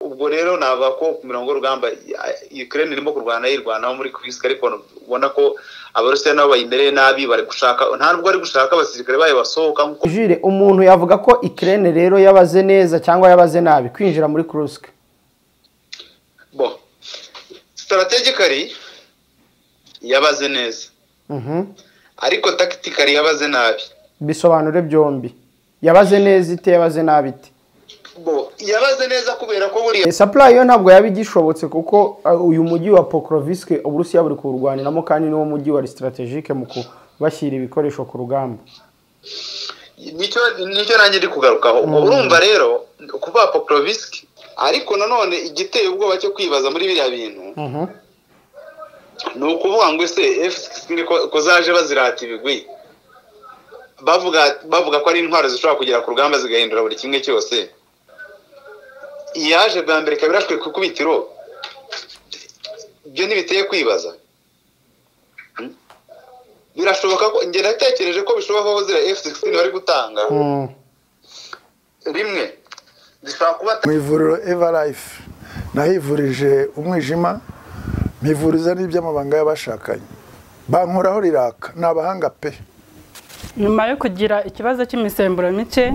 Ubwo rero navuga ko ku mirongo y'urugamba Ukraine irimo kurwana yirwanaho muri Kursk, ariko ubona ko Abarusiya nabo bayimereye nabi, bari gushaka, nta nubwo bari gushaka abasirikare bayo basohoka nkuko. Jure, umuntu yavuga ko Ukraine rero yabaze neza cyangwa yabaze nabi kwinjira muri Kursk? Bo strategically yabaze neza, ariko tactically yabaze nabi. Bisobanure byombi, yabaze neza ite, yabaze nabi ite? Bo yabaze neza kubera ko buriya supply yo ntabwo yabigishobotse, kuko uyu mujyi wa Pokrovsk Uburusiya buri kurwaniramo, kandi niwo mujyi wa strategique mu kubashyira ibikoresho ku rugamba. Nicyo nanjye ndi kugarukaho. Urumva rero kuva Pokrovsk, ariko nanone igiteye ubwoba cyo kwibaza muri biriya bintu ni ukuvuga ngo ese F-16 ko zaje bazirata ibigwi, bavuga ko ari intwaro zishobora kugera ku rugamba zigahindura buri kimwe cyose, yaje bwa mbere ikaba irashwe ku ikubitiro, ibyo ntibiteye kwibaza? Birashoboka ko njye natekereje ko bishoboka ko ziriya F-16 bari gutanga rimwe zishobora kuba mu ivuriro Eva Life nahivurije umwijima, mpivuriza n'iby'amabanga y'abashakanye, bankoraho riraka, ni abahanga pe. Nyuma yo kugira ikibazo cy'imisemburo mike,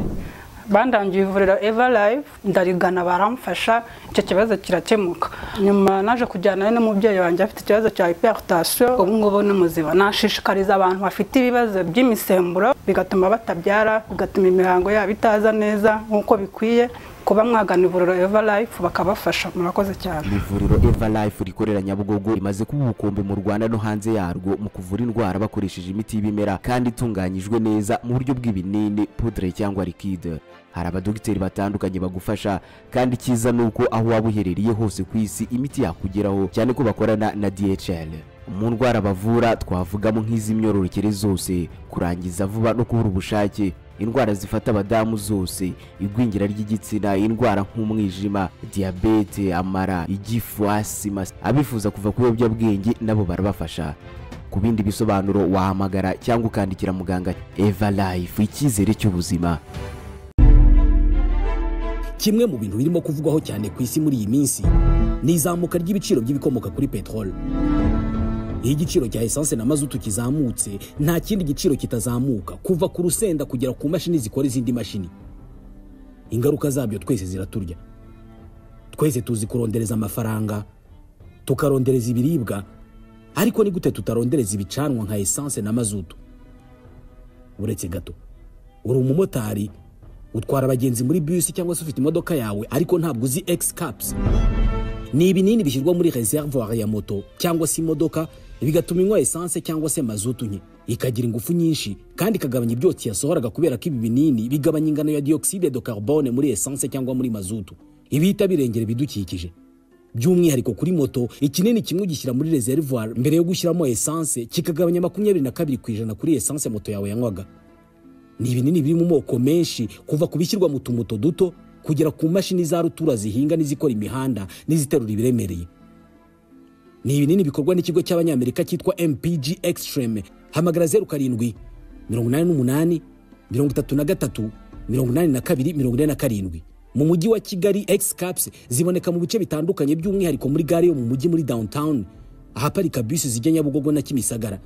bandangiye ivuriro Eva Life, ndarigana baramfasha, icyo kibazo kirakemuka. Nyuma naje kujyana n'umubyeyi wanjye afite ikibazo cya hypertension, ubu ngubu ni muzima. Nashishikariza abantu bafite ibibazo by'imisemburo bigatuma batabyara, bigatuma imihango yabo itaza neza nk'uko bikwiye, kuba mwagana ivuriro Eva Life bakabafasha. Murakoze cyane. Ivuriro Eva Life rikorera Nyabugogo rimaze kuba ubukombe mu Rwanda no hanze yarwo mu kuvura indwara bakoresheje imiti y'ibimera kandi itunganyijwe neza mu buryo bw'ibinini, poudre cyangwa liquide. Hari abadogiteri batandukanye bagufasha, kandi icyiza ni uko aho waba uherereye hose ku isi imiti yakugeraho, cyane ko bakorana na DHL. Mu ndwara bavura twavugamo nk'iz'imyororokere zose, kurangiza vuba no kubura ubushake, indwara zifata abadamu zose, igwingira ry'igitsina, indwara nk'umwijima, diyabete, amara, igifu, asima. Abifuza kuva ku biyobyabwenge nabo barabafasha. Ku bindi bisobanuro wahamagara cyangwa ukandikira muganga. Eva Life, icyizere cy'ubuzima. Kimwe mu bintu birimo kuvugwaho cyane ku isi muri iyi minsi ni izamuka ry'ibiciro by'ibikomoka kuri peteroli. Iyo igiciro cya esanse na mazutu kizamutse, nta kindi giciro kitazamuka, kuva ku rusenda kugera ku mashini zikora izindi mashini. Ingaruka zabyo twese ziraturya. Twese tuzi kurondereza amafaranga, tukarondereza ibiribwa, ariko ni gute tutarondereza ibicanwa nka esanse na mazutu? Uretse gato, uri umumotari, utwara abagenzi muri bisi cyangwa se ufite imodoka yawe, ariko ntabwo uzi X Caps? Ni ibinini bishyirwa muri reservoir ya moto cyangwa se imodoka, bigatuma inywa esanse cyangwa se mazutu nke, ikagira ingufu nyinshi kandi ikagabanya ibyotsi yasohoraga, kubera ko ibi binini bigabanya ingano ya dioxyde de carbone muri esanse cyangwa muri mazutu, ibihita birengera ibidukikije. By'umwihariko kuri moto, ikinini kimwe ugishyira muri reservoir mbere yo gushyiramo esanse, kikagabanya 22% kuri esanse moto yawe yanywaga. Ni ibinini biri mu moko menshi, kuva ku bishyirwa mu tumoto duto kugera ku mashini za rutura zihinga n'izikora imihanda n'iziterura ibiremereye. Ni ibinini bikorwa n'ikigo cy'Abanyamerika cyitwa MPG Extreme. Hamagara 0788 33 82 47. Mu mujyi wa Kigali, X Caps ziboneka mu bice bitandukanye, by'umwihariko muri gare yo mu mujyi, muri Downtown, ahaparika bisi zijya Nyabugogo na Kimisagara,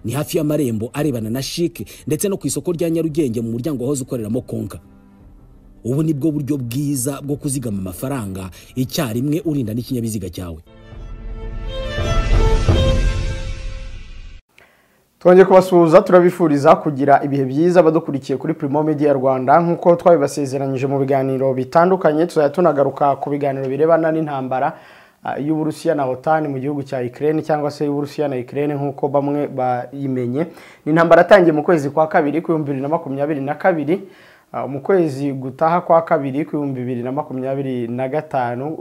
ni hafi y'amarembo arebana na CHIC, ndetse no ku isoko rya Nyarugenge mu muryango wahoze ukoreramo Konka. Ubu ni bwo buryo bwiza bwo kuzigama amafaranga icyarimwe urinda n'ikinyabiziga cyawe. Twongeye kubasuhuza, turabifuriza kugira ibihe byiza badukurikiye kuri Primo Media Rwanda. Nk'uko twabibasezeranyije mu biganiro bitandukanye, tuzajya tunagaruka ku biganiro birebana n'intambara y'Uburusiya na OTAN mu gihugu cya Ukraine, cyangwa se y'Uburusiya na Ukraine nk'uko bamwe bayimenye. Ni intambara yatangiye mu kwezi kwa kabiri ku 2022. Mu kwezi gutaha kwa kabiri ku 2025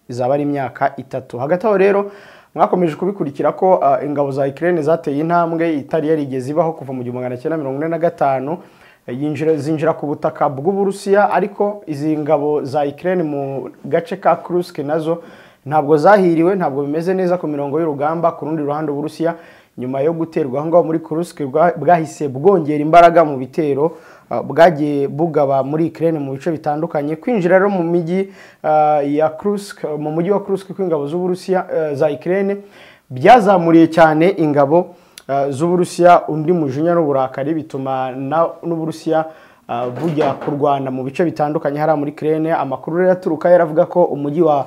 izaba ari imyaka 3. Hagati aho rero mwakomeje kubikurikira ko ingabo za Ukraine zateye intambwe itari yarigeze ibaho kuva mu 1945, zinjira ku butaka bw'Uburusiya. Ariko izi ngabo za Ukraine mu gace ka Kursk nazo ntabwo zahiriwe, ntabwo bimeze neza ku mirongo y'urugamba. Ku rundi ruhande, Uburusiya nyuma yo guterwa aho ngaho muri Kursk bwahise bwongera imbaraga mu bitero. bwagiye bugaba muri Ukraine mu bice bitandukanye. Kwinjira rero mu mijyi ya Kursk, mu mujyi wa Kursk kw'ingabo z'Uburusiya za Ukraine byazamuriye cyane ingabo z'Uburusiya undi mujinya n'uburakari, bituma n'Uburusiya bujya kurwana mu bice bitandukanye hariya muri Ukraine. Amakuru rero aturuka yaravuga ko umujyi wa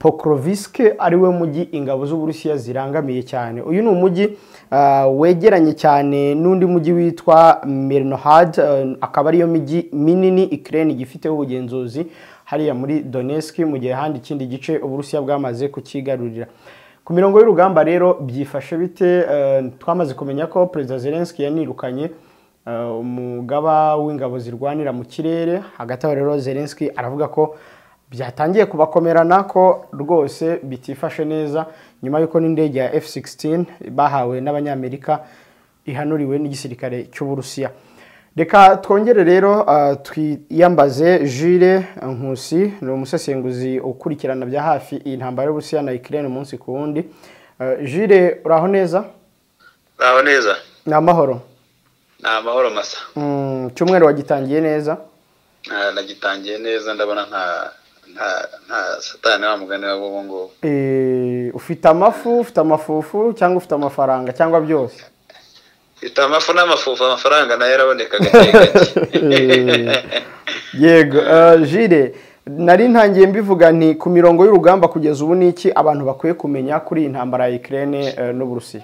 Pokrovsk ari we mujyi ingabo z'Uburusiya zirangamiye cyane. Uyu ni umujyi wegeranye cyane n'undi mujyi witwa Mirnohad, akaba ariyo mijyi minini Ukraine igifiteho ubugenzuzi hariya muri Donetsk, mu gihe handi ikindi gice Uburusiya bwamaze kukigarurira. Ku mirongo y'urugamba rero byifashe bite? Twamaze kumenya ko Perezida Zelensky yanirukanye umugaba w'ingabo zirwanira mu kirere. Hagati aho rero Zelensky aravuga ko byatangiye kubakomerana, ko rwose bitifashe neza nyuma y'uko n'indege ya F-16 bahawe n'Abanyamerika ihanuriwe n'igisirikare cy'Uburusiya. Reka twongere rero twiyambaze Jules Nkusi, ni umusesenguzi ukurikirana bya hafi iyi ntambara y'Uburusiya na Ukraine umunsi ku wundi. Jules, uraho neza? Uraho neza. Ni amahoro. Ni amahoro masa. Cyumweru wagitangiye neza? Nagitangiye neza, ndabona nta satani wa mugani wabo ngo. Ufite amafu, ufite amafufu cyangwa ufite amafaranga cyangwa byose? Ufite amafu n'amafufu, amafaranga nayo araboneka gake gake. Yego, Jules, nari ntangiye mbivuga nti ku mirongo y'urugamba kugeza ubu niki abantu bakwiye kumenya kuri iyi ntambara ya Ukraine n'Uburusiya?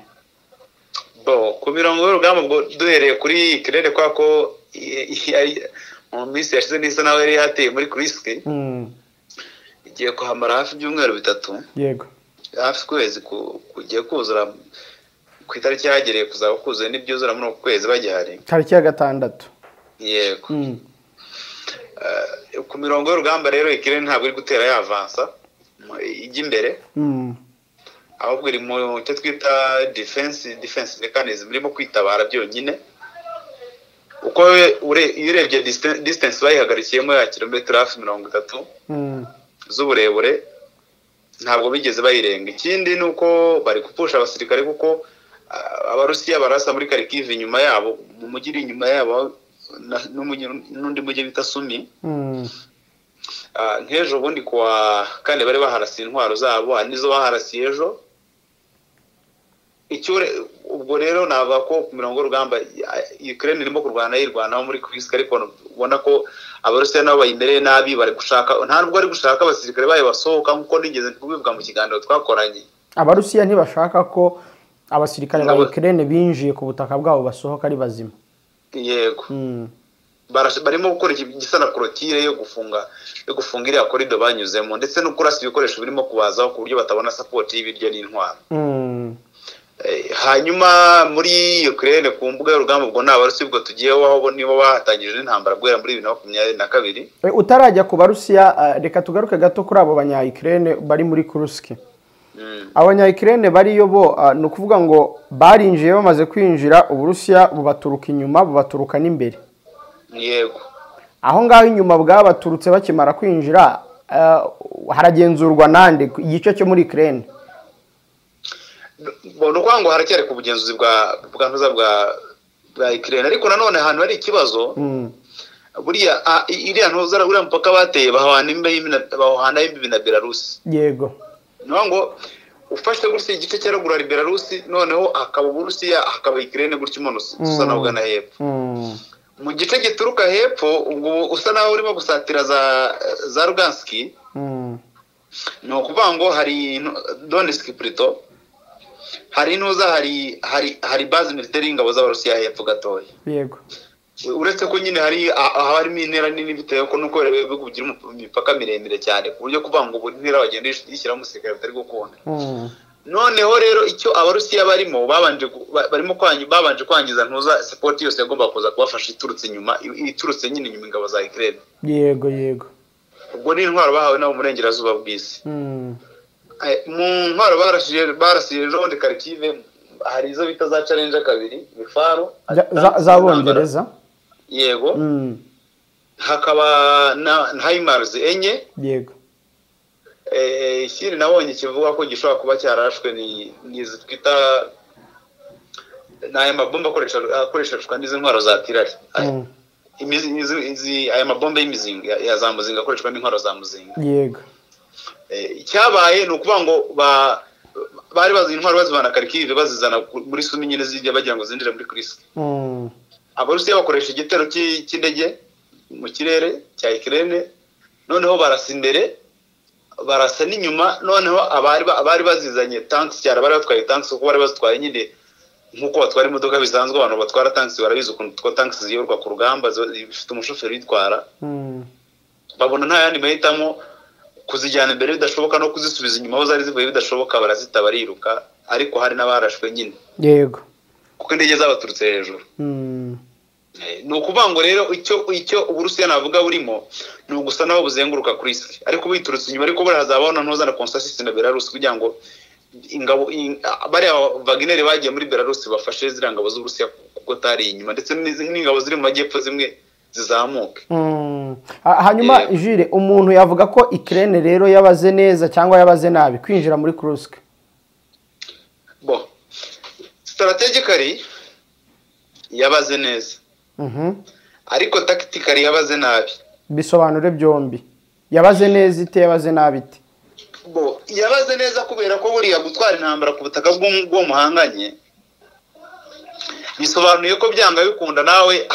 Bo, ku mirongo y'urugamba ubwo duhereye kuri Ukraine kwa ko mu minsi yashize nisa nawe yari yateye muri Kursk. Igiye kuhamara hafi ibyumweru bitatu. Yego. Hafi kwezi kugiye kuzura ku itariki yagereye kuzaba kuzuye n'ibyuzura muri uku kwezi bagihari. Tariki ya 6. Yego. Ku mirongo y'urugamba rero Ukraine ntabwo iri gutera yavansa ijya imbere. Ahubwo iri mu cyo twita defense mechanism, irimo kwitabara byonyine. Uko urebye distance bayihagarikiyemo ya kilometero hafi 30 z'uburebure, ntabwo bigeze bayirenga. Ikindi nuko bari gupusha abasirikare kuko Abarusiya barasa muri Kharkiv inyuma yabo, mu mujyi iri inyuma yabo n'undi mujyi bita Sumi. Nk'ejo bundi kuwa kane bari baharasiye intwaro zabo, nizo baharasiye ejo. Ubwo rero navuga ko ku mirongo y'urugamba Ukraine irimo kurwana yirwanaho muri Kursk, ariko ubona ko Abarusiya nabo bayimereye nabi, bari gushaka, nta nubwo bari gushaka abasirikare bayo basohoka nkuko nigeze kubivuga mu kiganiro twakoranye. Abarusiya ntibashaka ko abasirikare ba Ukraine binjiye ku butaka bwabo basohoka ari bazima. Yego. Barimo gukora igisa na korotire yo gufunga iriya korido banyuzemo, ndetse no kurasa ibikoresho birimo kubazaho ku buryo batabona support y'ibiryo n'intwaro. Hanyuma muri Ukraine ku mbuga y'urugamba ubwo nta Barusiya ubwo tugiyeho, aho nibo bahatangije n'intambara guhera muri 2022. Utarajya ku Barusiya, reka tugaruke gato kuri abo banya Ukraine bari muri Kursk. Abanya Ukraine bariyo bo ni ukuvuga ngo barinjiye, bamaze kwinjira Uburusiya bubaturuka inyuma, bubaturuka n'imbere. Yego. Aho ngaho inyuma bwabaturutse bakimara kwinjira, haragenzurwa nande igice cyo muri Ukraine? Bo nuko ngo haracyari ku bugenzuzi bwa bwa Ukraine, ariko nanone ahantu hari ikibazo. Buriya iriya ntuzara uriya mupaka bateye bahana imbibi na Belarus. Yego. Ngo ufashe gutya igice cya ruguru hari Belarus, noneho hakaba Uburusiya, hakaba Ukraine gutya umuntu usa naho ugana hepfo. Mu gice gituruka hepfo ubwo usa naho urimo gusatira za Lugansk. Ni ukuvuga ngo hari Donetsk plutôt, hari intuza, hari base militaire y'ingabo z'Abarusiya hepfo gatoya. Yego. Uretse ko nyine hari harimo intera nini bitewe ko nuko ibihugu bigira imipaka miremire cyane, ku buryo kuvuga ngo intera bagenda yishyiramo umusirikare bitari gukunda. Noneho rero icyo Abarusiya barimo babanje kwangiza ntuza support yose yagomba kuza kubafasha iturutse inyuma, iturutse nyine inyuma ingabo za Ukraine. Yego yego. Ubwo ni intwaro bahawe nabo murengerazuba bw'isi. Mu ntwaro barasiye ejo bundi Kharkiv, hari izo bita za Challenger 2 bifaro z'Abongereza. Yego. Hakaba na HIMARS 4. Yego. Ikindi nabonye kivuga ko gishobora kuba cyarashwe ni izi twita n'aya mabomba akoreshwa n'izi ntwaro za tirari. Aya mabombe y'imizinga ya za muzinga akoreshwa n'intwaro za muzinga. Yego. Icyabaye ni ukuvuga ngo bari bazi intwaro bazivana Kharkiv bazizana muri Sumi nyine zijya bagira ngo zinjire muri Kursk. Abarusiya bakoresha igitero cy'indege mu kirere cya Ukraine, noneho barasa imbere barasa n'inyuma, noneho abari bazizanye tanks cyane bari batwaye tanks kuko bari bazitwaye nyine nk'uko batwara imodoka bisanzwe. Abantu batwara tanks barabizi ukuntu two tanks ziyoborwa ku rugamba, zifite umushoferi uyitwara. Babona nta yandi mahitamo, kuzijyana imbere bidashoboka no kuzisubiza inyuma aho zari zivuye bidashoboka, barazita bariruka, ariko hari n'abarashwe nyine. Yego. Kuko indege zabaturutse hejuru. Ni ukuvuga ngo rero icyo Uburusiya navuga burimo ni ugusa naho buzenguruka Kursk, ariko biturutse inyuma, ariko buriya hazabaho na ntuza na consensus na Belarus kugira ngo ingabo bariya Wagner bagiye muri Belarus bafashe ziriya ngabo z'Uburusiya kuko tari inyuma, ndetse n'ingabo ziri mu majyepfo zimwe zizamuke. Hanyuma Jules, umuntu yavuga ko Ukraine rero yabaze neza cyangwa yabaze nabi kwinjira muri Kursk? Bo strategically yabaze neza, ariko tactically yabaze nabi. Bisobanure byombi. Yabaze neza ite, yabaze nabi ite? Bo yabaze neza kubera ko buriya gutwara intambara ku butaka bw'uwo muhanganye bisobanuye ko byanga bikunda nawe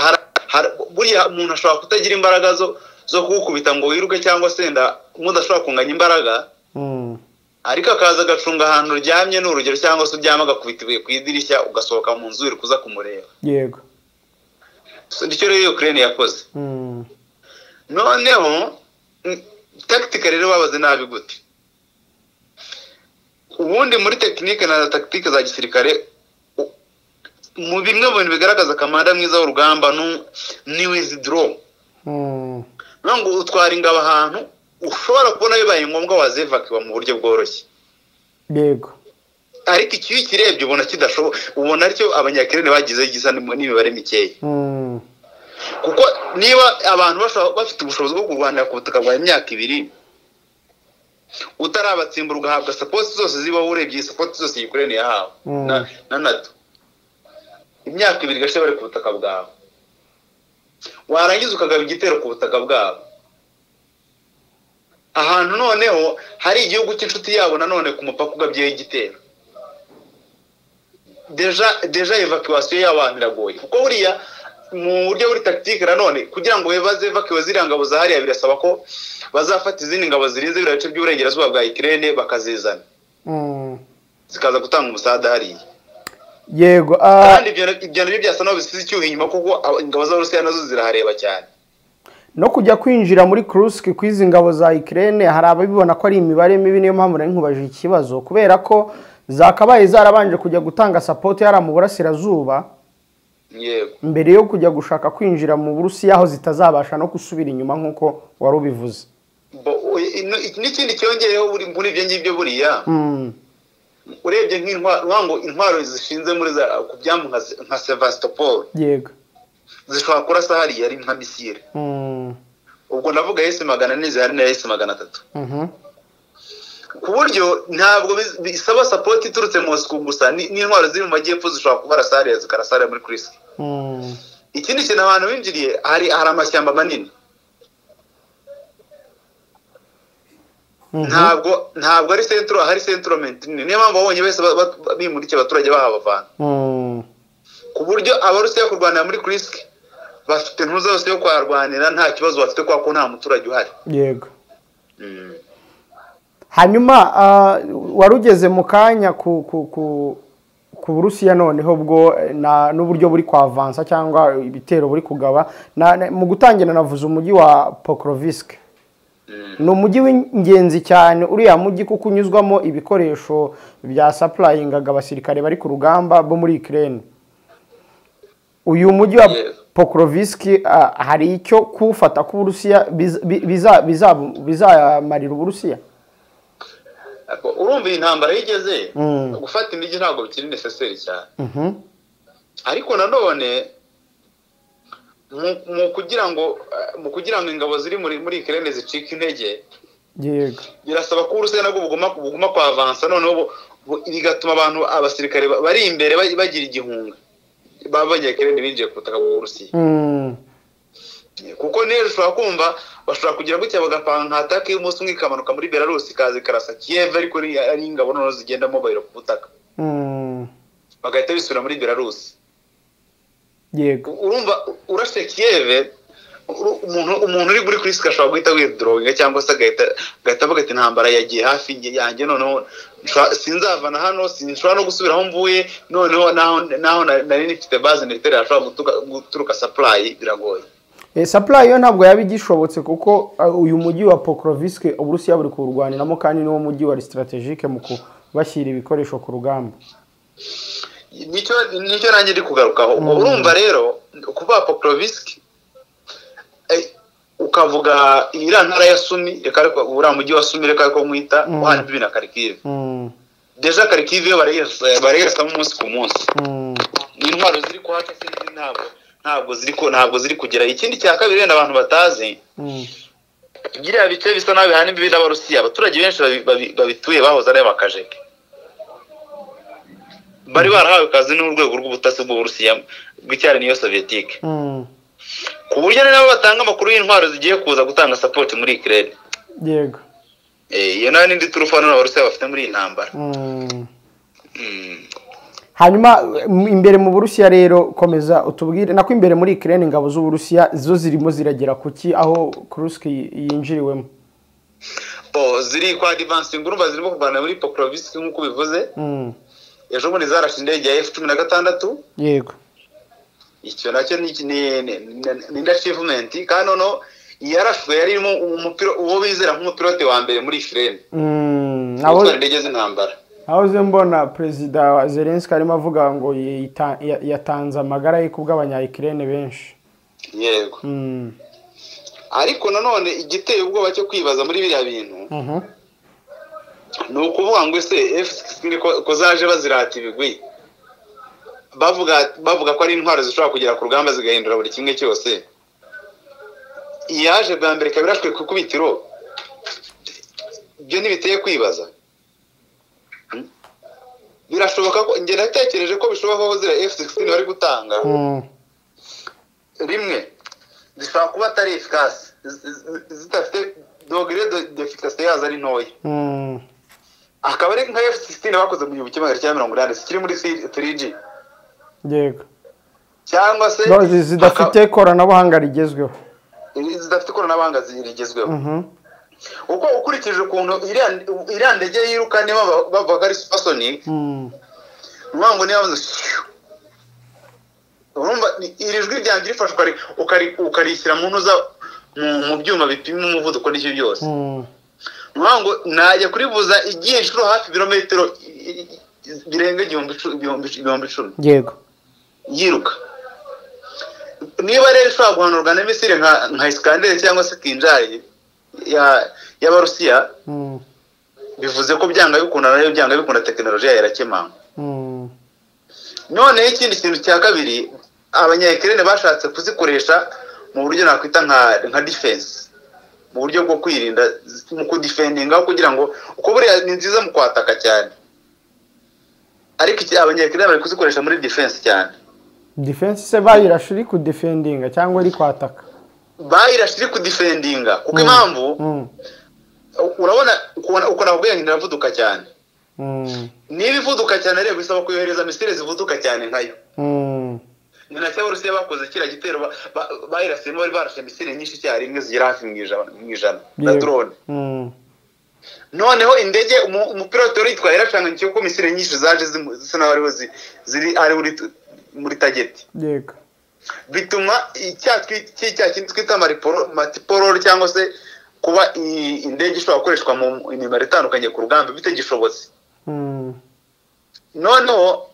buriya umuntu ashobora kutagira imbaraga zo kugukubita ngo wiruke, cyangwa se nda mudashobora kunganya imbaraga, ariko akaza agacunga ahantu uryamye ni urugero, cyangwa se uryama agakubita ibuye ku idirishya ugasohoka mu nzu wiruka uza kumureba. Yego. Nicyo rero Ukraine yakoze. Noneho tactique rero babaze nabi gute? Ubundi muri technique na tactique za gisirikare, mu bimwe mu bintu bigaragaza kamanda mwiza w'urugamba ni withdraw. Ngo utwara ingabo ahantu ushobora kubona bibaye ngombwa wazevakiwa mu buryo bworoshye. Yego. Ariko ikibi kirebye ubona kidashoboka, ubona aricyo abanyakirene bagize gisa n'imibare mikeya. Kuko niba abantu bafite ubushobozi bwo kurwanira ku butaka bwa imyaka ibiri utarabatsimbura ugahabwa support zose zibaho, urebye support zose Ukraine yahawe na NATO, imyaka ibiri gashe bari ku butaka bwawe, warangiza ukagaba igitero ku butaka bwabo ahantu noneho hari igihugu cy'inshuti yabo nanone ku mupaka ugabyeyo igitero, deja evacuation y'abantu iragoye. Kuko buriya mu buryo buri tactique nanone kugira ngo baze evacuate ziriya ngabo za hariya birasaba ko bazafata izindi ngabo zirinze biriya bice by'uburengerazuba bwa Ukraine bakazizana, zikaza gutanga umusada hariya. Yego. Kandi ibyo nabyo byasa naho bisize icyuho inyuma, kuko ingabo z'Abarusiya nazo zirahareba cyane. No kujya kwinjira muri Kursk kw'izi ngabo za Ukraine hari ababibona ko ari imibare mibi, niyo mpamvu nari nkubajije ikibazo, kubera ko zakabaye zarabanje kujya gutanga support yari mu burasirazuba. Yego. Mbere yo kujya gushaka kwinjira mu Burusiya aho zitazabasha no gusubira inyuma nk'uko wari ubivuze. N'ikindi cyongeyeho muri ibyo ngibyo buriya, urebye nk'intwaro intwaro zishinze muri ku byambu nka Sevastopol. Yego. Zishobora kurasa hariya ari nka misile. Ubwo ndavuga S-400 zihari na S-300. Ku buryo ntabwo bisaba support iturutse Moscow gusa, n'intwaro ziri mu majyepfo zishobora kubarasa hariya zikarasa hariya muri Kursk. Ikindi kintu abantu binjiriye, hari amashyamba manini. Ntabwo ari centro, hari settlement nini. Niyo mpamvu babonye bese bimurikiye abaturage bahabavana. Ku buryo Abarusiya kurwanira muri Kursk bafite intuza zose yo kwarwanira, nta kibazo bafite kwa ko nta muturage uhari. Yego. Hanyuma warugeze mu kanya ku Burusiya noneho bwo n'uburyo buri kwavansa cyangwa ibitero buri kugaba. Mu gutangira navuze umujyi wa Pokrovsk. Ni umujyi w'ingenzi cyane uriya mujyi, kuko unyuzwamo ibikoresho bya supplyingaga abasirikare bari ku rugamba bo muri Ukraine. Uyu mujyi wa Pokrovsk hari icyo kuwufata ku Burusiya bizamarira Uburusiya? Urumva iyi ntambara yigeze gufata imijyi ntabwo bikiri necessary cyane. Ariko nanone mu kugira ngo ingabo ziri muri Ukraine zicike intege, yego, birasaba ko Uburusiya nabwo buguma kwa avansa, noneho bigatuma abantu abasirikare bari imbere bagira igihunga b'Abanyakirene binjiye ku butaka bw'Uburusiya. Kuko nero ushobora kumva bashobora kugira gutya bagapanga nka attaque y'umunsi umwe ikamanuka muri Belarus ikaza ikarasa Kiev, ariko ari ingabo noneho zigenda mobile ku butaka, bagahita bisubira muri Belarus. Yego. Urumva urashe Kiev, umuntu uri kuri Kursk ashobora guhita withdrawinga cyangwa se agahita avuga ati intambara yagiye hafi yanjye, noneho sinzavana hano, sinshobora no gusubira aho mvuye, noneho naho nari nifite base militaire ashobora guturuka supply, biragoye. Supply yo ntabwo yaba igishobotse kuko uyu mujyi wa Pokrovsk Uburusiya buri kurwaniramo, kandi niwo mujyi wa strategique mu kubashyira ibikoresho ku rugamba. Nicyo nanjye ndi kugarukaho. Urumva rero kuva Pokrovsk ukavuga iriya ntara ya Sumi, reka ariko uriya mujyi wa Sumi reka ariko mwita uhana imbibi na Kharkiv. Deja Kharkiv yo barayirasamo umunsi ku munsi. Intwaro ziri kuhaca sinzi ntabwo ziri kugera. Ikindi cya kabiri wenda abantu batazi, biriya bice bisa nabi bihana imbibi n'Abarusiya, abaturage benshi babituye bahoze ari abakajeke, bari barahawe akazi n'urwego rw'ubutasi bw'Uburusiya bw'icyari niyo Soviétique, ku buryo nabo batanga amakuru y'intwaro zigiye kuza gutanga support muri Ukraine. Yego. Iyo nayo n'indi turufu n'Abarusiya bafite muri iyi ntambara. Hanyuma imbere mu Burusiya rero komeza utubwire nako imbere muri Ukraine ingabo z'Uburusiya zo zirimo ziragera kuki aho Kursk yinjiriwemo? Ziri kwa advancing, urumva zirimo kurwana muri Pokrovsk nk'uko bivuze. Ejo bundi zarashe indege ya F-16. Yego. Icyo nacyo ni achievement, kandi noneho yarashwe yari irimo uwo bizera nk'umupilote wa mbere muri Ukraine. Abo indege z'intambara. Aho mbona Perezida Zelensky arimo avuga ngo yatanze amagara ye kubw'abanya Ukraine benshi. Yego. Ariko nanone igiteye ubwoba cyo kwibaza muri biriya bintu, ni ukuvuga ngo ese F-16 ko zaje bazirata ibigwi, bavuga ko ari intwaro zishobora kugera ku rugamba zigahindura buri kimwe cyose, iyaje bwa mbere ikaba irashwe ku ikubitiro, ibyo ntibiteye kwibaza. Birashoboka ko njye natekereje ko bishoboka ko zira F-16 bari gutanga rimwe zishobora kuba atari efficace, zidafite degré d'efficacité yazo ari ntoya. Akaba ari nka F-16 bakoze mu 1980 zikiri muri 3G. Yego. Cyangwa se zidafite ikoranabuhanga rigezweho. Zidafite ikoranabuhanga rigezweho. Uko ukurikije ukuntu iriya ndege yiruka, niba bavuga ko ari supersonic, ngo niba urumva iri jwi ryanjye rifashwa ukarishyira mu ntuza mu byuma bipima umuvuduko n'icyo byose, ngo najya kurivuza igiye inshuro hafi ibirometero birenga 10,000. Yego. Yiruka. Niba rero ishobora guhanurwa na misile nka Iskander cyangwa se Kinjal y'Abarusiya, bivuze ko byanga bikunda nayo byanga bikunda tekinolojiya yarakemanga. Noneho ikindi kintu cya kabiri, abanya-Ukraine bashatse kuzikoresha mu buryo nakwita nka defense, mu buryo bwo kwirinda, mu kudefendinga, kugira ngo uko buriya ni nziza mu kwataka cyane, ariko abanya-Ukraine bari kuzikoresha muri defense cyane. Defense se bayirashe iri kudefendinga cyangwa iri kwataka? Bayirashe iri kudefendinga, kuko impamvu urabona uko nakubwiye ngo iravuduka cyane. Niba ivuduka cyane rero bisaba kuyohereza misile zivuduka cyane nkayo. Ni nacyo Abarusiya bakoze kiriya gitero, bayirasiyemo bari barashe misile nyinshi icyarimwe zigera hafi mu ijana na drone. Noneho indege umupilote wari yitwaye yaracanganyije kuko misile nyinshi zaje zisa naho ariho ziri ari muri target. Yego. Bituma icya kindi twita multiporol cyangwa se kuba indege ishobora gukoreshwa mu imibare itandukanye ku rugamba bitagishobotse. Noneho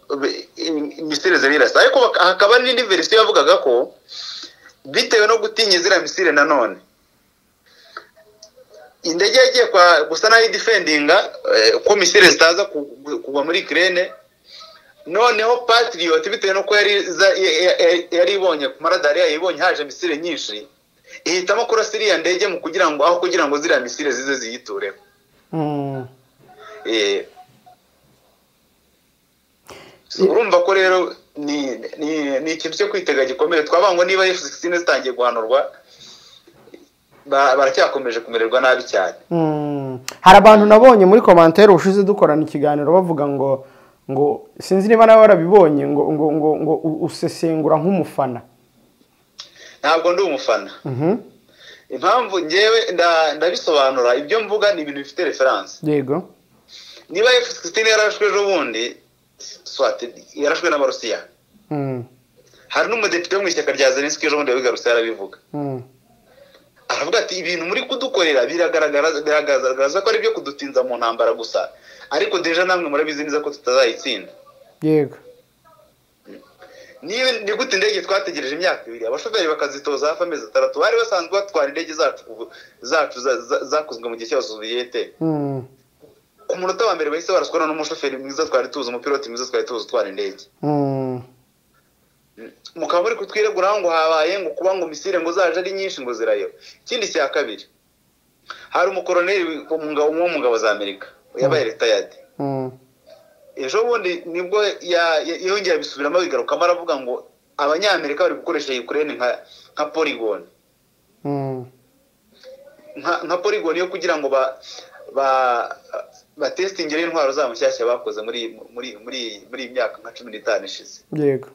misile zirirasa, ariko hakaba n'indi verisiyo yavugaga ko bitewe no gutinya ziriya misile nanone indege yagiye gusa naho idefendinga ko misile zitaza kugwa muri Ukraine. Noneho Patriot bitewe nuko yari ibonye ku maradari yayibonye haje misile nyinshi, ihitamo kurasa iriya ndege mu kugira ngo aho kugira ngo ziriya misile zize ziyitureho. Urumva ko rero ni ikintu cyo kwitega gikomeye. Twavuga ngo niba F-16 zitangiye guhanurwa Baracyakomeje kumererwa nabi cyane. Hari abantu nabonye muri commentaire ushize dukorana ikiganiro bavuga ngo sinzi niba nawe warabibonye ngo usesengura nk'umufana. Ntabwo ndi umufana. Impamvu ngewe ndabisobanura, ibyo mvuga ni ibintu bifite reference. Yego. Niba F-16 yarashwe ejo bundi, swat yarashwe n'Abarusiya. Hari n'umudepite wo mu ishyaka rya Zelensky ejo bundi yabigarutse yarabivuga. Aravuga ati ibintu muri kudukorera biragaragaza ko ari byo kudutinza mu ntambara gusa, ariko deja namwe murabizi neza ko tutazayitsinda. Yego. Niba ni gute indege twategereje imyaka 2 abashoferi bakazitoza hafi amezi 6, bari basanzwe batwara indege zacu zakozwe mu gihe cy'Abasoviyete. Ku munota wa mbere bahise baraswa n'umushoferi mwiza twari tuzi, umupiloti mwiza twari tuzi utwara indege. Mukaba muri kutwiregura ngo habaye ngo kuba ngo misile ngo zaje ari nyinshi ngo zirayo. Ikindi cya kabiri, hari umukoroneri wo mu ngabo za Amerika yabaye retired. Ejo bundi nibwo yongera bisubiramo bigarukamo, aravuga ngo Abanyamerika bari gukoresha Ukraine nka polygon. Nka polygon yo kugira ngo ba testingere intwaro zabo nshyashya bakoze muri imyaka nka 15 ishize. Yego.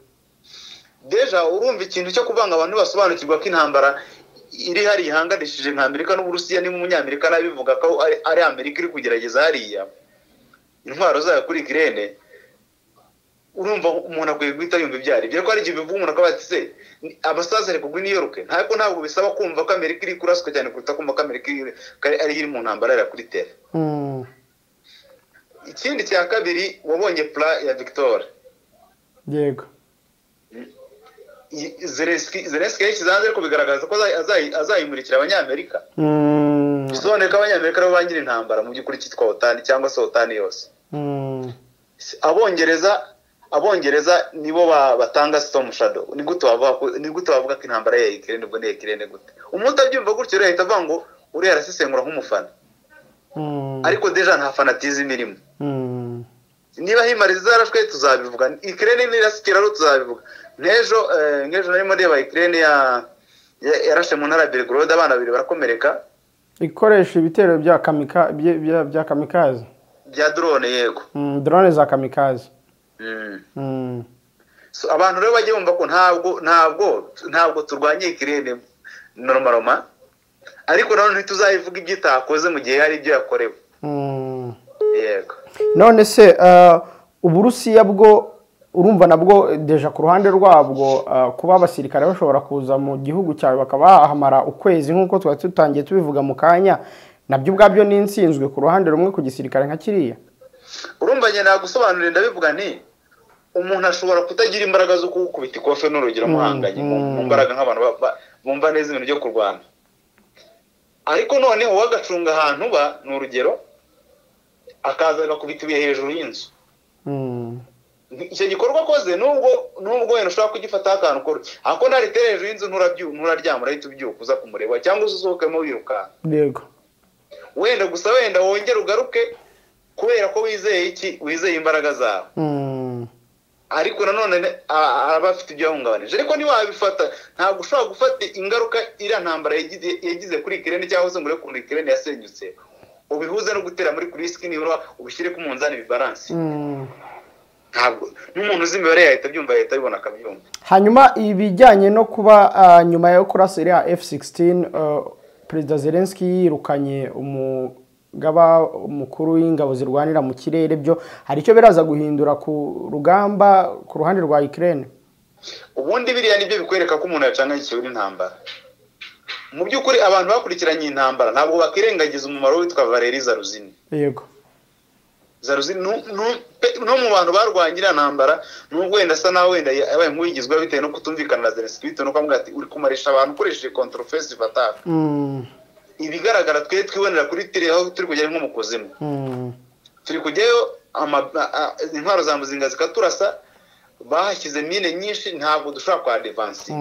Deja urumva ikintu cyo kuvanga abantu basobanukirwa ko intambara iri hari ihanganishije nka Amerika n'Uburusiya, ni umunyamerika nabivuga ko ari Amerika iri kugerageza hariya intwaro zayo kuri Ukraine. Urumva umuntu akwiye guhita yumva ibyari byo, ko ari igihe bivuga umuntu akaba ati se abasaza ari kugwa New York. Ntabwo bisaba kumva ko Amerika iri kuraswa cyane kuruta kumva ko Amerika ari iri mu ntambara ya kuri terre. Ikindi cya kabiri, wabonye plan ya Victor. Yego. Zelensky yashyize ariko bigaragaza ko azayimurikira Abanyamerika. Bisobanuye ko Abanyamerika aribo ba nyiri intambara mu by'ukuri cyitwa OTAN cyangwa se OTAN yose. Abongereza nibo batanga Storm Shadow. Ni gute wavuga ko intambara ya Ukraine ubwo ni Ukraine gute? Umuntu abyumva gutyo rero ahita avuga ngo uriya arasesengura nk'umufana. Ariko deja nta fanatism irimo. Niba himariza zarashwe tuzabivuga, Ukraine nirasikira rero tuzabivuga. Nk'ejo narimo ndeba Ukraine yarashe mu ntara ya Belgorod, abana babiri barakomereka. Ikoresha ibitero bya bya kamikaze bya drone. Yego. Drone za kamikaze. So abantu rero bagiye bumva ko ntabwo turwanye Ukraine normalement, ariko nanone ntituzayivuga ibyo itakoze mu gihe hari ibyo yakorewe. Yego. None se Uburusiya bwo urumva nabwo deja ku ruhande rwabwo kuba abasirikare bashobora kuza mu gihugu cyawe bakabahamara ukwezi nk'uko twari tutangiye tubivuga mu kanya, nabyo ubwabyo ni insinzwe ku ruhande rumwe ku gisirikare nka kiriya? Urumva njye nagusobanurira ndabivuga nti umuntu ashobora kutagira imbaraga zo kugukubita ikofe n'urugero muhanganye mu mbaraga nk'abantu bumva neza ibintu byo kurwana, ariko noneho wagacunga ahantu ba ni urugero akaza agakubita ibuye hejuru y'inzu. Icyo gikorwa akoze nubwo wenda ushobora kugifata akantu koroshye, ariko ntaritera hejuru y'inzu nturaryama, urahita ubyuka uza kumureba cyangwa usohokemo wirukanka. Yego. Wenda gusa wenda wongere ugaruke kubera ko wizeye iki, wizeye imbaraga zawe. Ariko nanone aba afite ibyo yahungabanije, ariko ntiwabifata, ntabwo ushobora gufata ingaruka iriya ntambara yagize kuri Ukraine cyangwa se ngo urebe ukuntu Ukraine yasenyutse ubihuze no gutera muri Kursk, nibura ubishyire ku munzani bibalance. Ntabwo n'umuntu uzi imibare yahita abyumva, yahita abibona akabyumva. Hanyuma ibijyanye no kuba nyuma yo kurasa iriya F-16 Perezida Zelensky yirukanye umugaba mukuru w'ingabo zirwanira mu kirere, byo hari icyo biraza guhindura ku rugamba ku ruhande rwa Ukraine? Ubundi biriya nibyo bikwereka ko umuntu yacanganyikiwe n'intambara. Mu by'ukuri abantu bakurikiranye intambara ntabwo bakirengagiza umumaro witwa Valery Zaluzhny. Yego. Zaluzhny no mu bantu barwanye iriya ntambara, nubwo wenda asa nawe wenda yabaye nk'uwigizwe bitewe no kutumvikana na Zelensky, bitewe no kumubwira ati uri kumarisha abantu ukoresheje counter-offensive attack. Ibigaragara twe twibonera kuri tire aho turi kujya nko mu kuzimu. Turi kujyayo intwaro za muzinga zikaturasa, bahashyize mine nyinshi, ntabwo dushobora kwa advance.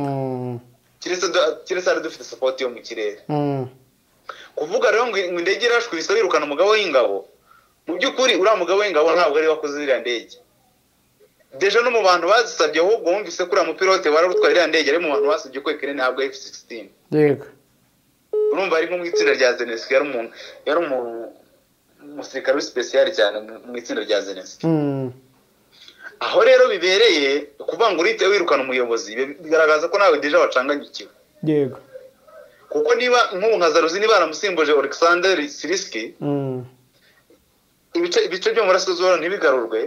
Kiretse ari dufite support yo mu kirere. Kuvuga rero ngo indege irashwe bisa birukana umugabo w'ingabo, mu by'ukuri uriya mugabo w'ingabo ntabwo ari wakoze iriya ndege. Deja no mu bantu bazisabye, ahubwo wumvise ko uriya mupilote wari utwaye iriya ndege ari mu bantu basabye ko Ukraine ntabwo F-16. Yego. Urumva ari nko mu itsinda rya Zelensky, yari umuntu, yari umusirikare w'special cyane mu itsinda rya Zelensky. Aho rero bibereye kuvuga ngo urite wirukana umuyobozi bigaragaza ko nawe déjà wacanganyikiwe. Yego. Kuko niba nk'ubu nka Zaluzhny baramusimbuje Alexander Siriski, ibice byo mu burasirazuba ntibigarurwe,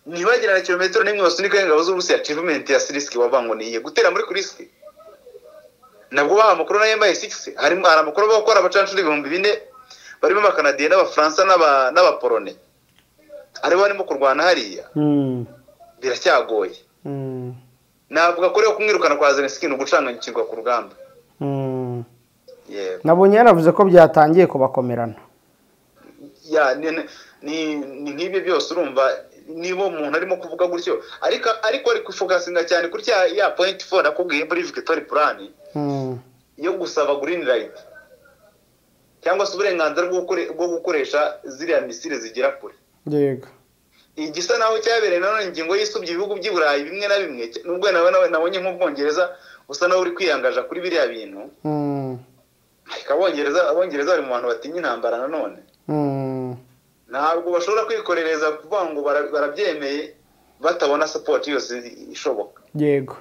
ntibagira na kilometero n'imwe basunika ingabo z'Uburusiya, achievement ya Siriski wavuga ngo niye gutera muri Kursk. Nabwo baha amakuru na MI6, harimo hari amakuru avuga ko hari abacancuro 4000 barimo Abakanadiye n'Abafaransa n'Abaporone aribo barimo kurwana hariya. Biracyagoye. Navuga ko rero kumwirukana kwa Zelensky ni ugucanganyikirwa ku rugamba. Yego. Nabonye yaravuze ko byatangiye kubakomerana. Ya, ni nk'ibyo byose. Urumva niba umuntu arimo kuvuga gutyo, ariko ari kufocusinga cyane kuri ya point 4 nakubwiye muri Victory Plan yo gusaba green light cyangwa se uburenganzira bwo gukoresha ziriya misile zigera kure. Yego. Igisa naho cyabereye nanone ingingo yisubye ibihugu by'i Burayi bimwe na bimwe, nubwo nawe nabonye nk'Ubwongereza usa naho uri kwiyangaja kuri biriya bintu. Ariko Abongereza bari mu bantu batinya intambara nanone. Ntabwo bashobora kwikorereza kuvuga ngo barabyemeye batabona support yose ishoboka. Yego.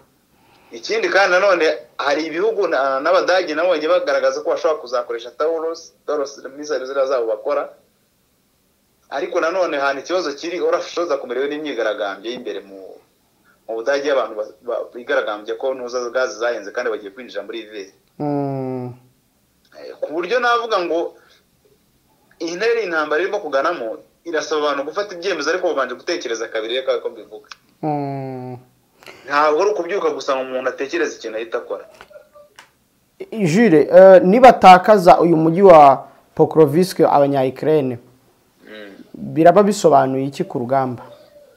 Ikindi kandi nanone hari ibihugu n'Abadage nabonye bagaragaza ko bashobora kuzakoresha Taurus missile ziriya zabo bakora, ariko nanone hano ikibazo kiri, Olaf Scholz akomerewe n'imyigaragambyo y'imbere mu Budage y'abantu bigaragambye ko ntuza gazi zahenze kandi bagiye kwinjira muri hiver. Ku buryo navuga ngo iyi ntare intambara irimo kuganamo irasaba abantu gufata ibyemezo, ariko babanje gutekereza kabiri, reka ko mbivuga. Ntabwo ari ukubyuka gusa ngo umuntu atekereze ikintu ahita akora. Jure, nibatakaza uyu mujyi wa Pokrovsk abanya-Ukraine, biraba bisobanuye iki ku rugamba?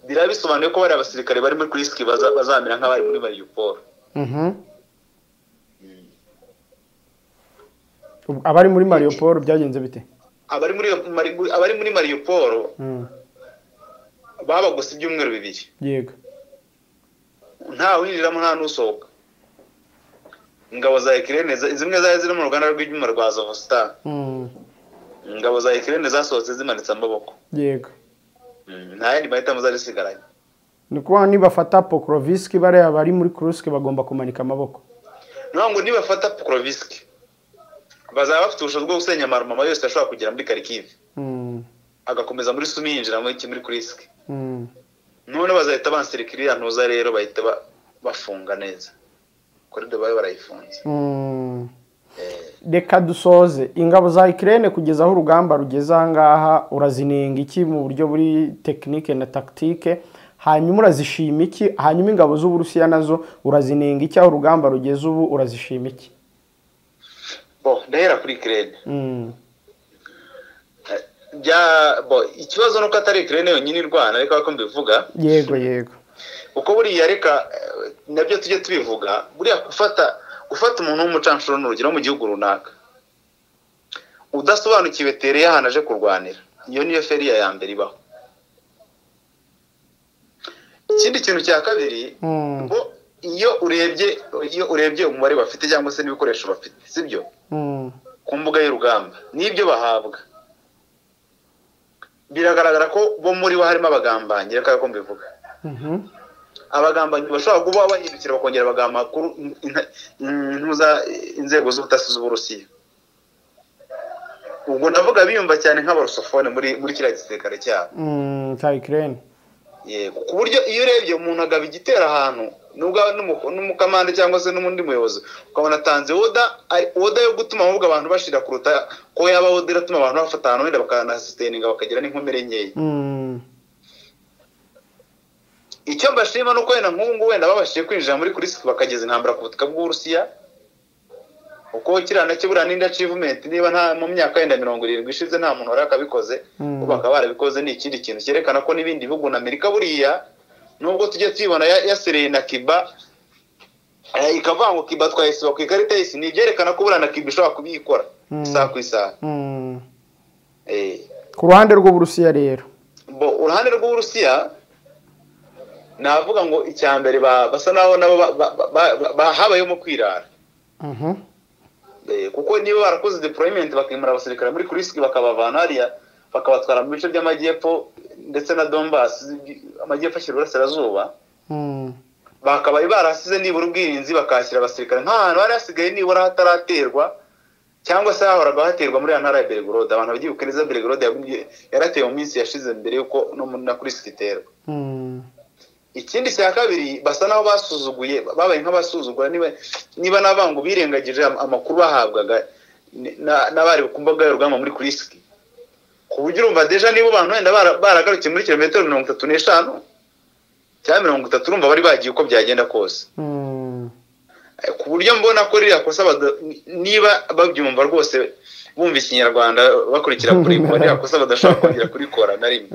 Biraba bisobanuye ko bari abasirikare bari muri Kursk bazamera nk'abari muri Mariupol. Abari muri Mariupol byagenze bite? Abari muri Mariupol babagose ibyumweru 2. Yego. Nta winjiramo nta nusohoka. Ingabo za Ukraine zimwe zari ziri mu ruganda rw'ibyuma rwa Azovstal. Ingabo za Ukraine zasohotse zimanitse amaboko. Yego. Nta yandi mahitamo zari zisigaranye. Ni kuba nibafata Pokrovsk bariya bari muri Kursk bagomba kumanika amaboko. No ngo nibafata Pokrovsk bazaba bafite ubushobozi bwo gusenya amarumama yose ashobora kugera muri Kharkiv. Agakomeza muri Sumi yinjira muri Kursk. None bazahita bansirikira ntuza rero bahita bafunga neza. Korido bayo barayifunze. Reka dusoze. Ingabo za Ukraine kugeza aho urugamba rugeze ahangaha urazinenga iki mu buryo buri technique na tactique, hanyuma urazishima iki? Hanyuma ingabo z'Uburusiya nazo urazinenga iki aho urugamba rugeze ubu urazishima iki? Bo, ndahera kuri Ukraine. Bo, ikibazo nuko atari Ukraine yonyine irwana, ariko ko mbivuga. Yego yego. Uko buriya reka nabyo tujye tubivuga, buriya gufata umuntu w'umucanshuro n'urugero mu gihugu runaka udasobanukiwe tere y'ahantu aje kurwanira, iyo niyo feriya ya mbere ibaho. Ikindi kintu cya kabiri, ngo iyo urebye umubare bafite cyangwa se n'ibikoresho bafite, sibyo? Ku mbuga y'urugamba n'ibyo bahabwa, biragaragara ko bo muri bo harimo abagambanyi, reka ko mbivuga. Abagambanyi bashobora kuba bahindukira bakongera bagamba amakuru intuza inzego z'ubutasi z'Uburusiya. Ubwo ndavuga biyumva cyane nk'abarusofone muri kiriya gisirikare cyabo cya Ukraine. Yego, ku buryo iyo urebye umuntu agaba igitera ahantu nubwo n'umukamanda cyangwa se n'undi muyobozi, ukabona atanze oda yo gutuma ahubwo abantu bashira kuruta ko yaba oda iratuma abantu bafata ahantu wenda bakanasustaininga bakagira n'inkomere nkeya. Icyo mbashima nuko wenda nk'ubu wenda babashije kwinjira muri Kursk bakageza intambara ku butaka bw'Uburusiya, uko kiriya nacyo buriya n'indi achievement, niba nta mu myaka wenda 70 ishize nta muntu wari akabikoze, ubu bakaba barabikoze, ni ikindi kintu cyerekana ko n'ibindi bihugu na Amerika buriya nubwo tujye tubibona yasereye na Cuba ikavuga ngo Cuba twayisiba ku ikarita y'isi, ni ibyerekana ko buriya na Cuba ishobora kubikora isaha ku isaha. Ku ruhande rw'Uburusiya rero, bo uruhande rw'Uburusiya navuga ngo icya mbere basa naho nabo habayemo kwirara. Kuko niba barakoze deployment bakimura abasirikare muri Kursk bakabavana hariya bakabatwara mu bice by'amajyepfo ndetse na Donbass, amajyepfo ashyira uburasirazuba, bakabaye barasize nibura ubwirinzi bakashyira abasirikare nk'ahantu hari hasigaye nibura hataraterwa cyangwa se hahoraga haterwa muri ya ntara ya Belgorod. Abantu babyibuka neza, Belgorod yaratewe mu minsi yashize mbere yuko no na Kursk iterwa. Ikindi cya kabiri, basa naho basuzuguye, babaye nk'abasuzugura niba n'abangu birengagije amakuru bahabwaga n'abari ku mbaga y'urugamba muri Kursk, ku buryo urumva déjà niba abantu wenda baragarukiye muri kilometero 35 cyangwa 30, urumva bari bagiye uko byagenda kose. Ku buryo mbona ko ririya kosa, niba babyumva rwose, bumva Ikinyarwanda, bakurikira kuri ririya kosa badashobora kongera kurikora na rimwe.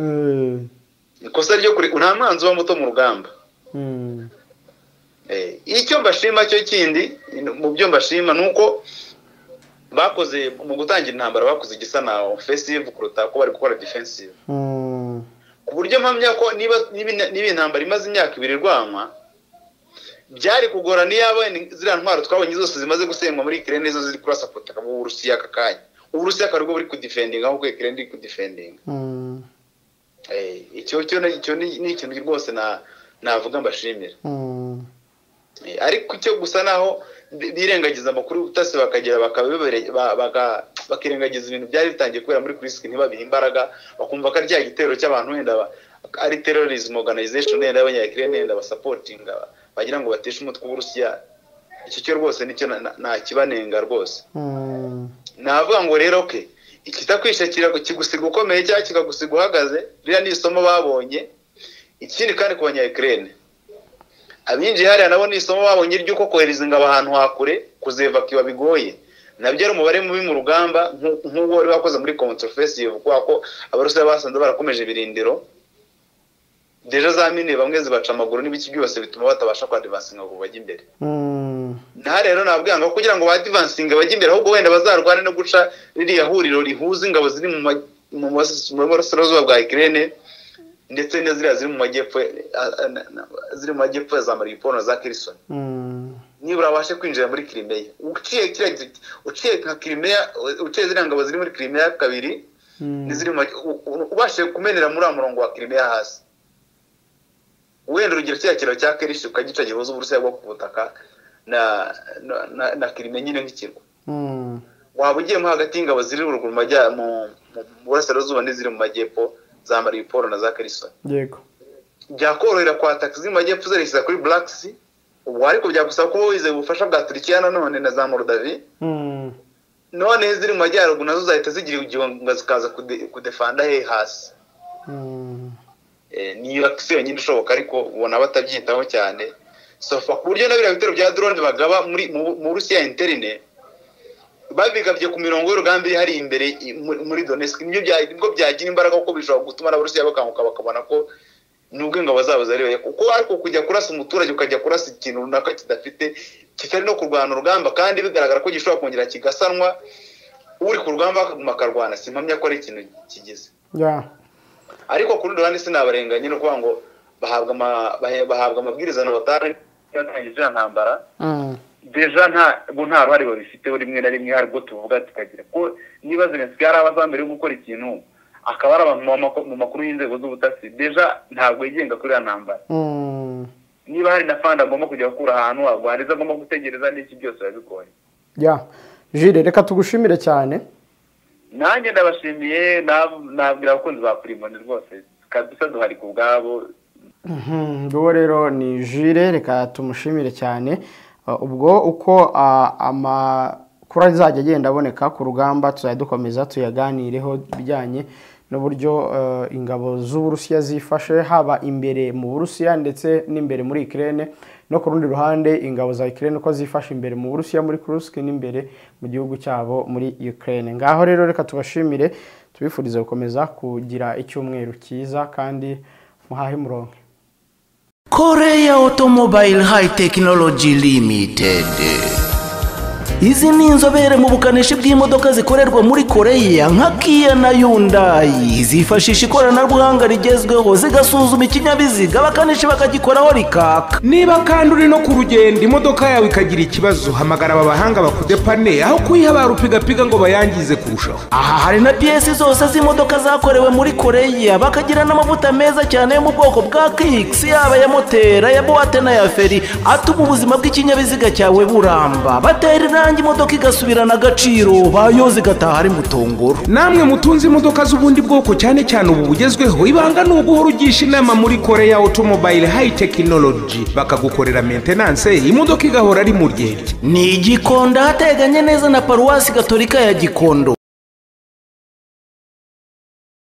Ikosa ryo kuri nta mwanzi uba muto mu rugamba. Icyo mbashima cyo kindi mu byo mbashima ni uko bakoze mu gutangira intambara, bakoze igisa na offensive kuruta ko bari gukora defensive, ku buryo mpamya ko niba intambara imaze imyaka 2 irwanwa, byari kugora niyo ziriya ntwaro twabonye zose zimaze gusenywa muri Ukraine nizo ziri kurasa ku butaka bw'Uburusiya aka kanya. Uburusiya akaba aribwo buri kudefendinga ahubwo Ukraine iri kudefendinga. Icyo cyo ni ikintu rwose navuga mbashimira. Ariko icyo gusa naho birengagiza amakuru y'ubutasi, bakagera bakirengagiza ibintu byari bitangiye kubera muri Kursk, ntibabihe imbaraga, bakumva ko ari cya gitero cy'abantu wenda ari terrorism organization wenda y'Abanya-Ukraine wenda basapotinga bagira ngo bateshe umutwe w'Uburusiya. Icyo cyo rwose nicyo ntakibanenga rwose. Navuga ngo rero ke ikitakwisha kigusiga ukomeye cyangwa kikagusiga uhagaze, ririya ni isomo babonye. Ikindi kandi ku Banya-Ukraine abinjiye hariya nabo ni isomo babonye ry'uko kohereza ingabo ahantu hakure kuzevakiwa bigoye, nabyo ari umubare mubi mu rugamba nk'uwo wari wakoze muri counter-offensive, kubera ko Abarusiya basanze barakomeje ibirindiro déjà za mine bamwe zibaca amaguru n'ibiki byose, bituma batabasha kwa-advancinga ngo bajye imbere. Nta rero nabwira ngo kugira ngo ba-advancinge bajye imbere, ahubwo wenda bazarwane no guca ririya huriro rihuza ingabo ziri mu burasirazuba bwa Ukraine ndetse n'iziriya ziri mu majyepfo, ziri mu majyepfo za Mariupol na za Kherson, nibura babashe kwinjira muri Crimea. Uciye nka Crimea, uciye ziriya ngabo ziri muri Crimea kabiri n'iziri ubashije kumenera muri wa murongo wa Crimea hasi, wenda urugero kiriya kiraro cya Kerch ukagica gihuza Uburusiya bwo ku butaka na Crimea nyine nk'ikirwa, waba ugiyemo hagati y'ingabo ziri ruguru mu burasirazuba n'iziri mu majyepfo za Mariupol na za Kherson. Yego, byakorohera kwataka iziri mu majyepfo zerekeza kuri Black Sea ubwo, ariko byagusaba kuba wizeye ubufasha bwa Turikiya nanone na za Moldavi. None ziri mu majyaruguru nazo zahita zigira igihunga zikaza kudefanda he hasi. Niyo action yonyine ishoboka, ariko ubona batabyitaho cyane sofa, ku buryo na biriya bitero bya drone bagaba muri mu Burusiya interne babigabye ku mirongo y'urugamba iri hari imbere muri Donetsk, nibwo byagira imbaraga, kuko bishobora gutuma n'Abarusiya bakanguka bakabona ko nubwo ingabo zabo zari, kuko ariko kujya kurasa umuturage, ukajya kurasa ikintu runaka kidafite, kitari no kurwana urugamba, kandi bigaragara ko gishobora kongera kigasanwa, uri ku rugamba akaguma akarwana, simpamya ko ari ikintu kigize. Ariko ku rundi ruhande sinabarenganye, no kuvuga ngo bahabwa amabwiriza na batari yatangije ntambara, déjà nta ruhare babifiteho rimwe na rimwe. Hari ubwo tuvuga tukagira ko niba Zelensky yari abaza mbere yo gukora ikintu akaba ari abantu mu makuru y'inzego z'ubutasi, déjà ntabwo yigenga kuri iriya ntambara. Niba hari na fund agomba kujya gukura ahantu agwariza, agomba gutegereza n'iki, byose biba bigoye. Ya Jire, reka tugushimire cyane. Nanjye ndabashimiye, nabwira abakunzi ba Primoni rwose kabisa duhari ku bwabo. Ubwo rero ni Jire, reka tumushimire cyane. Ubwo uko amakuru azajya agenda aboneka ku rugamba tuzajya dukomeza tuyaganireho, bijyanye n'uburyo ingabo z'Uburusiya zifashe haba imbere mu Burusiya ndetse n'imbere muri Ukraine, no ku rundi ruhande ingabo za Ukraine uko zifashe imbere mu Burusiya muri Kursk n'imbere mu gihugu cyabo muri Ukraine. Ngaho rero reka tubashimire, tubifurize gukomeza kugira icyumweru cyiza kandi muhahe muronke. Korea Automobile High Technology Limited. Izi ni inzobere mu bukanishi bw'imodoka zikorerwa muri Koreya nka Kia na Hyundai. Zifashisha ikoranabuhanga rigezweho, zigasuzuma ikinyabiziga, abakanishi bakagikoraho rikaka. Niba kandi uri no ku rugendo, imodoka yawe ikagira ikibazo, hamagara aba bahanga bakudepane, aho kuyiha ba rupigapiga ngo bayangize kurushaho. Aha hari na piyesi zose z'imodoka zakorewe muri Koreya, bakagira n'amavuta meza cyane yo mu bwoko bwa Kixx, yaba aya moteri, aya boîte n'aya feri, atuma ubuzima bw'ikinyabiziga cyawe buramba. Batera irangi imodoka igasubirana agaciro, bayoza igataha ari mutongoro. Namwe mutunze imodoka z'ubundi bwoko, cyane cyane ubu bugezweho, ibanga ni uguhora ugisha inama muri Korea Automobile High Technology, bakagukorera maintenance, imodoka igahora ari mu ryerye. Ni Igikondo, ahateganye neza na Paruwasi Gatolika ya Gikondo.